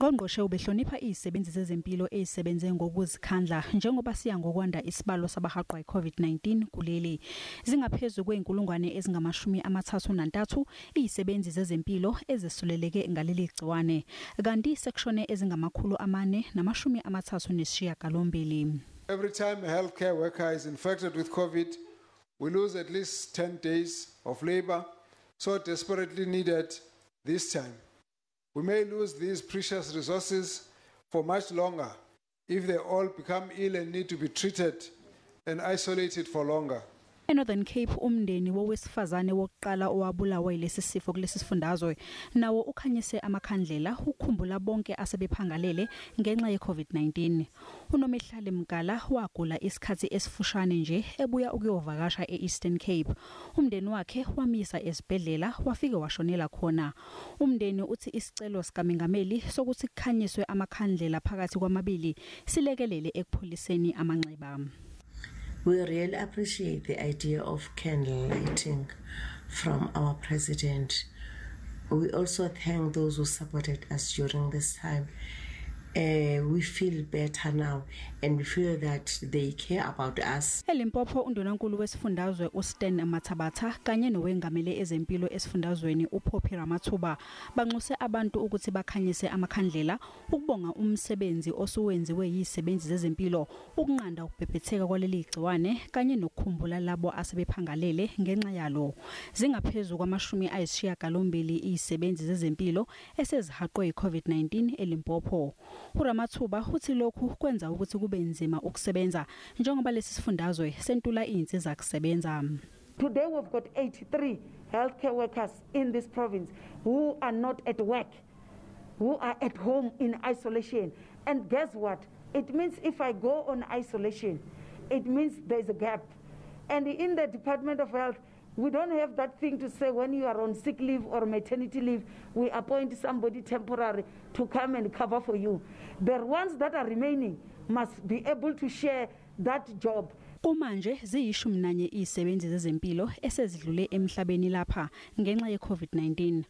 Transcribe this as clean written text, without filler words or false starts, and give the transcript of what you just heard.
Ungqongqoshe ubehlonipha izisebenzi zezempilo ezisebenze ngokuzikhandla njengoba siya ngokwanda isibalo sabahaqwa yi-COVID-19 kuleli. Zingaphezulu kweinkulungwane ezingama-33 izisebenzi zezempilo ezesuleleke ngaleli gciwane, kanti sekushone ezingama-438. Every time a healthcare worker is infected with COVID, we lose at least 10 days of labor, so desperately needed this time. We may lose these precious resources for much longer if they all become ill and need to be treated and isolated for longer. ENorthern Cape, umndeni wowesifazane wokuqala owabulawa yilesi sifo kulesi sifundazwe nawo ukhanyise amakhandlela ukukhumbula bonke asebephangalele ngenxa yeCovid-19. UNomehlale Mgala wagula isikhathi esifushane nje ebuya ukuyovakasha eEastern Cape. Umndeni wakhe wamisa esibhedlela, wafike washonela khona. Umndeni uthi isicelo sikamengameli sokuthi kukhanyiswe amakhandlela phakathi kwamabili silekelele ekupholiseni amanxeba. We really appreciate the idea of candle lighting from our president. We also thank those who supported us during this time. We feel better now and we feel that they care about us. ELimpopo, undunankulu wesifundazwe uStan Mathabatha kanye nowengamele ezempilo esifundazweni uPhophi Ramathuba banxuse abantu ukuthi bakhanyise amakhandlela ukubonga umsebenzi osuwenziwe yizisebenzi zezempilo ukunqanda ukubhebhetheka kwaleli gciwane kanye nokukhumbula labo asebephangalele ngenxa yalo. Zingaphezulu kwama-98 izisebenzi zezempilo esezihaqwe yiCovid-19 eLimpopo. URamathuba uthi lokhu kwenza ukuthi kube nzima ukusebenza njengoba lesi sifundazwe sentula izinsiza kusebenza. Today we've got 83 healthcare workers in this province who are not at work, who are at home in isolation. And guess what? It means if I go on isolation, it means there's a gap. And in the Department of Health, we don't have that thing to say when you are on sick leave or maternity leave, we appoint somebody temporary to come and cover for you. The ones that are remaining must be able to share that job. Kumanje ziyishumi nanye izisebenzi zezempilo esezidlule emhlabeni lapha ngenxa ye-COVID-19.